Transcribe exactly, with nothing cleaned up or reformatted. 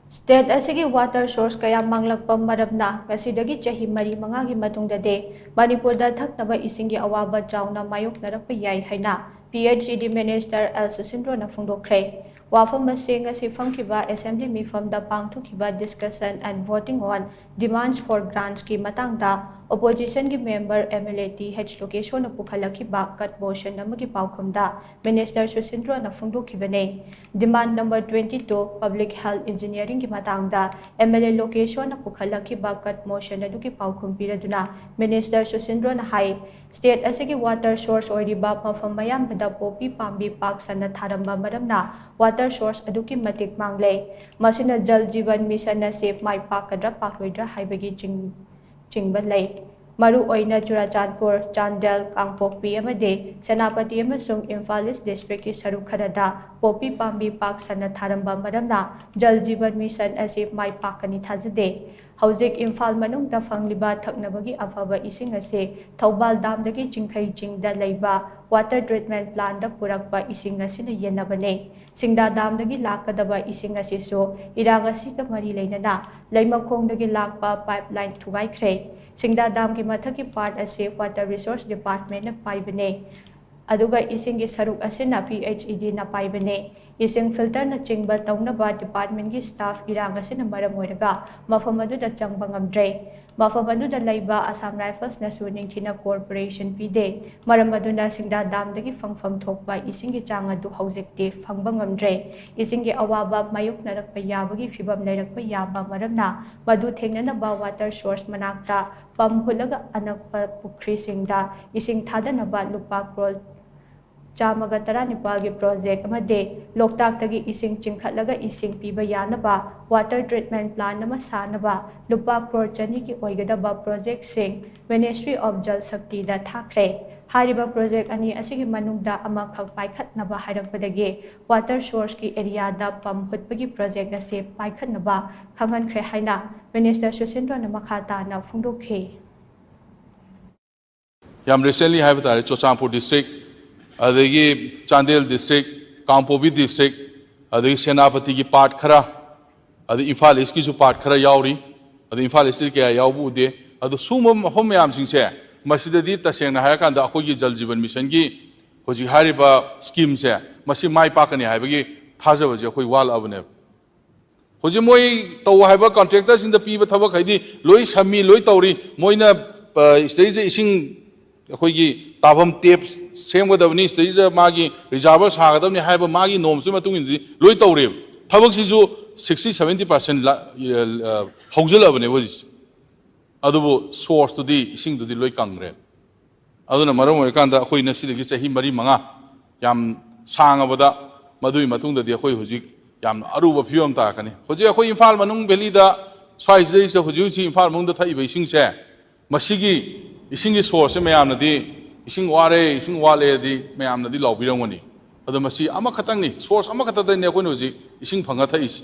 State ꯑꯁꯤꯒꯤ water source ꯀꯌꯥ ꯃꯥꯡꯂꯛꯄ ꯃꯔꯝꯅ ꯉꯁꯤꯗꯒꯤ ꯆꯍꯤ ꯃꯔꯤ ꯃꯉꯥꯒꯤ ꯃꯇꯨꯡꯗꯗꯤ ꯃꯅꯤꯄꯨꯔꯗ ꯊꯛꯅꯕ ꯏꯁꯤꯡꯒꯤ ꯑꯋꯥꯕ ꯆꯥꯎꯅ ꯃꯥꯌꯣꯛꯅꯔꯛꯄ ꯌꯥꯏ ꯍꯥꯏꯅ P H E D Minister L ꯁꯨꯁꯤꯟꯗ꯭ꯔꯣꯅ ꯐꯣꯡꯗꯣꯛꯈ꯭ꯔꯦ꯫ ꯋꯥꯐꯝ ꯑꯁꯤ ꯉꯁꯤ ꯐꯝꯈꯤꯕ Assembly ꯃꯤꯐꯝꯗ ꯄꯥꯡꯊꯣꯛꯈꯤꯕ Discussion and Voting on Demands for Grants ꯀꯤ ꯃꯇꯥꯡꯗ Opposition ꯒꯤ member M L A T H ꯂꯣꯀꯦꯁꯣꯔꯅ ꯄꯨꯈꯠꯂꯛꯈꯤꯕ cut motion ꯑꯃꯒꯤ ꯄꯥꯎꯈꯨꯝꯗ Minister ꯁꯨꯁꯤꯟꯗ꯭ꯔꯣꯅ ꯐꯣꯡꯗꯣꯛꯈꯤꯕꯅꯤ꯫ Demand number twenty two, Public Health Engineering ꯒꯤ ꯃꯇꯥꯡꯗ M L A ꯂꯣꯀꯦꯁꯣꯔꯅ ꯄꯨꯈꯠꯂꯛꯈꯤꯕ cut motion ꯑꯗꯨꯒꯤ ꯄꯥꯎꯈꯨꯝ ꯄꯤꯔꯗꯨꯅ Minister ꯁꯨꯁꯤꯟꯗ꯭ꯔꯣꯅ ꯍꯥꯏ, state ꯑꯁꯤꯒꯤ water source ꯑꯣꯏꯔꯤꯕ ꯃꯐꯝ ꯑꯌꯥꯝꯕꯗ ꯄꯣꯄꯤ ꯄꯥꯝꯕꯤ ꯄꯥꯛ ꯁꯟꯅ ꯊꯥꯔꯝꯕ ꯃꯔꯝꯅ water source ꯑꯗꯨꯛꯀꯤ ꯃꯇꯤꯛ ꯃꯥꯡꯂꯦ꯫ ꯃꯁꯤꯅ Jal Jeevan Mission ꯑꯁꯤ ꯃꯥꯏ ꯄꯥꯛꯀꯗ꯭ꯔꯥ ꯄꯥꯛꯂꯣꯏꯗ꯭ꯔꯥ ꯍꯥꯏꯕꯒꯤ ꯆꯤꯡ-, ꯆꯤꯡꯕ ꯂꯩ꯫ ꯃꯔꯨꯑꯣꯏꯅ ꯆꯨꯔꯥꯆꯥꯟꯄꯨꯔ, ꯆꯥꯟꯗꯦꯜ, ꯀꯥꯡꯄꯣꯛꯄꯤ ꯑꯃꯗꯤ ꯁꯦꯅꯥꯄꯇꯤ ꯑꯃꯁꯨꯡ ꯏꯝꯐꯥꯜ East district ꯀꯤ ꯁꯔꯨꯛ ꯈꯔꯗ ꯄꯣꯄꯤ ꯄꯥꯝꯕꯤ ꯄꯥꯛ ꯁꯟꯅ ꯊꯥꯔꯝꯕ ꯃꯔꯝꯅ Jal Jeevan Mission ꯑꯁꯤ ꯃꯥꯏ ꯄꯥꯛꯀꯅꯤ ꯊꯥꯖꯗꯦ꯫ ꯍꯧꯖꯤꯛ ꯏꯝꯐꯥꯜ ꯃꯅꯨꯡꯗ ꯐꯪꯂꯤꯕ ꯊꯛꯅꯕꯒꯤ ꯑꯐꯕ ꯏꯁꯤꯡ ꯑꯁꯤ ꯊꯧꯕꯥꯜ dam ꯗꯒꯤ ꯆꯤꯡꯈꯩ ꯆꯤꯡꯗ ꯂꯩꯕ water treatment plant ꯇ ꯄꯨꯔꯛꯄ ꯏꯁꯤꯡ ꯑꯁꯤꯅ ꯌꯦꯟꯅꯕꯅꯤ꯫ ꯁꯤꯡꯗꯥ dam ꯗꯒꯤ ꯂꯥꯛꯀꯗꯕ ꯏꯁꯤꯡ ꯑꯁꯤꯁꯨ ꯏꯔꯥꯡ ꯑꯁꯤꯒ ꯃꯔꯤ ꯂꯩꯅꯅ ꯂꯩꯃꯈꯣꯡꯗꯒꯤ ꯂꯥꯛꯄ pipeline ꯊꯨꯒꯥꯏꯈ꯭ꯔꯦ꯫ ꯁꯤꯡꯗꯥ dam ꯒꯤ ꯃꯊꯛꯀꯤ part ꯑꯁꯤ Water Resource Department ꯅ ꯄꯥꯏꯕꯅꯦ, ꯑꯗꯨꯒ ꯏꯁꯤꯡꯒꯤ ꯁꯔꯨꯛ ꯑꯁꯤꯅ P H E D ꯅ ꯄꯥꯏꯕꯅꯦ꯫ ꯏꯁꯤꯡ filter ꯅꯆꯤꯡꯕ ꯇꯧꯅꯕ department ꯀꯤ staff ꯏꯔꯥꯡ ꯑꯁꯤꯅ ꯃꯔꯝ ꯑꯣꯏꯔꯒ ꯃꯐꯝ ꯑꯗꯨꯗ ꯆꯪꯕ ꯉꯝꯗ꯭ꯔꯦ꯫ ꯃꯐꯝ ꯑꯗꯨꯗ ꯂꯩꯕ Assam Rifles ꯅꯁꯨ ꯅꯤꯡꯊꯤꯅ cooperation ꯄꯤꯗꯦ꯫ ꯃꯔꯝ ꯑꯗꯨꯅ ꯁꯤꯡꯗꯥ dam ꯗꯒꯤ ꯐꯪꯐꯝ ꯊꯣꯛꯄ ꯏꯁꯤꯡꯒꯤ ꯆꯥꯡ ꯑꯗꯨ ꯍꯧꯖꯤꯛꯇꯤ ꯐꯪꯕ ꯉꯝꯗ꯭ꯔꯦ꯫ ꯏꯁꯤꯡꯒꯤ ꯑꯋꯥꯕ ꯃꯥꯌꯣꯛꯅꯔꯛꯄ ꯌꯥꯕꯒꯤ ꯐꯤꯚꯝ ꯂꯩꯔꯛꯄ ꯌꯥꯕ ꯃꯔꯝꯅ ꯃꯗꯨ ꯊꯦꯡꯅꯅꯕ water source ꯃꯅꯥꯛꯇ pump ꯍꯨꯠꯂꯒ ꯑꯅꯛꯄ ꯄꯨꯈ꯭ꯔꯤꯁꯤꯡꯗ ꯏꯁꯤꯡ ꯊꯥꯗꯅꯕ ꯂꯨꯄꯥ ꯀ꯭ꯔꯣꯔ ꯆꯥꯝꯃꯒ ꯇꯔꯥꯅꯤꯄꯥꯜꯒꯤ project ꯑꯃꯗꯤ ꯂꯣꯛꯇꯥꯛꯇꯒꯤ ꯏꯁꯤꯡ ꯆꯤꯡꯈꯠꯂꯒ ꯏꯁꯤꯡ ꯄꯤꯕ ꯌꯥꯅꯕ water treatment plant ꯑꯃ ꯁꯥꯅꯕ ꯂꯨꯄꯥ ꯀ꯭ꯔꯣꯔ ꯆꯅꯤꯒꯤ ꯑꯣꯏꯒꯗꯕ project ꯁꯤꯡ Ministry of Jal Shakti ꯗ ꯊꯥꯈ꯭ꯔꯦ꯫ ꯍꯥꯏꯔꯤꯕ project ꯑꯅꯤ ꯑꯁꯤꯒꯤ ꯃꯅꯨꯡꯗ ꯑꯃꯈꯛ ꯄꯥꯏꯈꯠꯅꯕ ꯍꯥꯏꯔꯛꯄꯗꯒꯤ water source ꯀꯤ area ꯗ pump ꯍꯨꯠꯄꯒꯤ project ꯑꯁꯤ ꯄꯥꯏꯈꯠꯅꯕ ꯈꯪꯍꯟꯈ꯭ꯔꯦ ꯍꯥꯏꯅ Minister ꯁꯨꯁꯤꯟꯗ꯭ꯔꯣꯅ ꯃꯈꯥ ꯇꯥꯅ ꯐꯣꯡꯗꯣꯛꯈꯤ꯫ ꯌꯥꯝ recently ꯍꯥꯏꯕ ꯇꯥꯔꯦ, ꯆꯨꯔꯆꯥꯟꯄꯨꯔ district, ꯑꯗꯒꯤ ꯆꯥꯟꯗꯦꯜ district, ꯀꯥꯡꯄꯣꯛꯄꯤ district, ꯑꯗꯒꯤ ꯁꯦꯅꯥꯄꯇꯤꯒꯤ part ꯈꯔ, ꯑꯗ ꯏꯝꯐꯥꯜ ꯏꯁꯀꯤꯁꯨ ꯄꯥꯔꯠ ꯈꯔ ꯌꯥꯎꯔꯤ꯫ ꯑꯗ ꯏꯝꯐꯥꯜ ꯏꯁꯇꯗꯤ ꯀꯌꯥ ꯌꯥꯎꯕ ꯎꯗꯦ꯫ ꯑꯗꯣ ꯁꯨꯝꯕ ꯃꯐꯝ ꯃꯌꯥꯝꯁꯤꯡꯁꯦ, ꯃꯁꯤꯗꯗꯤ ꯇꯁꯦꯡꯅ ꯍꯥꯏꯔꯀꯥꯟꯗ ꯑꯩꯈꯣꯏꯒꯤ ꯖꯜ ꯖꯤꯕꯟ ꯃꯤꯁꯟꯒꯤ ꯍꯧꯖꯤꯛ ꯍꯥꯏꯔꯤꯕ ꯁ꯭ꯀꯤꯝꯁꯦ, ꯃꯁꯤ ꯃꯥꯏ ꯄꯥꯛꯀꯅꯤ ꯍꯥꯏꯕꯒꯤ ꯊꯥꯖꯕꯁꯦ ꯑꯩꯈꯣꯏ ꯋꯥꯠꯂꯛꯑꯕꯅꯦꯕ꯫ ꯍꯧꯖꯤꯛ ꯃꯣꯏ ꯇꯧ ꯍꯥꯏꯕ ꯀꯟꯇ꯭ꯔꯦꯛꯇꯔꯁꯤꯡꯗ ꯄꯤꯕ ꯊꯕꯛ ꯍꯥꯏꯗꯤ ꯂꯣꯏ ꯁꯝꯃꯤ, ꯂꯣꯏ ꯇꯧꯔꯤ꯫ ꯃꯣꯏꯅ ꯁꯤꯗꯩꯁꯤꯗ ꯏꯁꯤꯡ, ꯑꯩꯈꯣꯏꯒꯤ ꯇꯥꯐꯝ ꯇꯦꯞ ꯁꯦꯝꯒꯗꯕꯅꯤ, ꯁꯤꯗꯩꯁꯤꯗ ꯃꯥꯒꯤ ꯔꯤꯖꯥꯔꯚꯔ ꯁꯥꯒꯗꯕꯅꯤ ꯍꯥꯏꯕ ꯃꯥꯒꯤ ꯅꯣꯝꯁꯨ ꯃꯇꯨꯡ ꯏꯟꯅꯗꯤ ꯂꯣꯏ ꯇꯧꯔꯦꯕ꯫ ꯊꯕꯛꯁꯤꯁꯨ ꯁꯤꯛꯁꯇꯤ ꯁꯕꯦꯟꯇꯤ ꯄꯥꯔꯁꯦꯟ ꯍꯧꯖꯤꯜꯂꯛꯑꯕꯅꯦꯕ ꯍꯧꯖꯤꯛꯁꯦ꯫ ꯑꯗꯨꯕꯨ ꯁꯣꯔꯁꯇꯨꯗꯤ, ꯏꯁꯤꯡꯗꯨꯗꯤ ꯂꯣꯏ ꯀꯪꯈ꯭ꯔꯦ꯫ ꯑꯗꯨꯅ ꯃꯔꯝ ꯑꯣꯏꯔꯀꯥꯟꯗ ꯑꯩꯈꯣꯏꯅ ꯁꯤꯗꯒꯤ ꯆꯍꯤ ꯃꯔꯤ ꯃꯉꯥ ꯌꯥꯝ ꯁꯥꯡꯉꯕꯗ, ꯃꯗꯨꯒꯤ ꯃꯇꯨꯡꯗꯗꯤ ꯑꯩꯈꯣꯏ ꯍꯧꯖꯤꯛ ꯌꯥꯝꯅ ꯑꯔꯨꯕ ꯐꯤꯕꯝ ꯇꯥꯔꯛꯀꯅꯤ꯫ ꯍꯧꯖꯤꯛ ꯑꯩꯈꯣꯏ ꯏꯝꯐꯥꯜ ꯃꯅꯨꯡ ꯚꯦꯂꯤꯗ, ꯁ꯭ꯋꯥꯏꯁꯤꯗꯩꯁꯤꯗ ꯍꯧꯖꯤꯛ ꯍꯧꯖꯤꯛ ꯏꯝꯐꯥꯜ ꯃꯅꯨꯡꯗ ꯊꯛꯏꯕ ꯏꯁꯤꯡꯁꯦ, ꯃꯁꯤꯒꯤ ꯏꯁꯤꯡꯒꯤ ꯁꯣꯔꯁꯁꯦ ꯃꯌꯥꯝꯅꯗꯤ, "ꯏꯁꯤꯡ ꯋꯥꯔꯦ, ꯏꯁꯤꯡ ꯋꯥꯠꯂꯦꯗꯤ" ꯃꯌꯥꯝꯅꯗꯤ ꯂꯥꯎꯕꯤꯔꯝꯒꯅꯤ꯫ ꯑꯗꯣ ꯃꯁꯤ ꯑꯃꯈꯛꯇꯪꯅꯤ, ꯁꯣꯔꯁ ꯑꯃꯈꯛꯇꯗꯅꯤ ꯑꯩꯈꯣꯏꯅ ꯍꯧꯖꯤꯛ ꯏꯁꯤꯡ ꯐꯪꯉ ꯊꯛꯏꯁꯦ꯫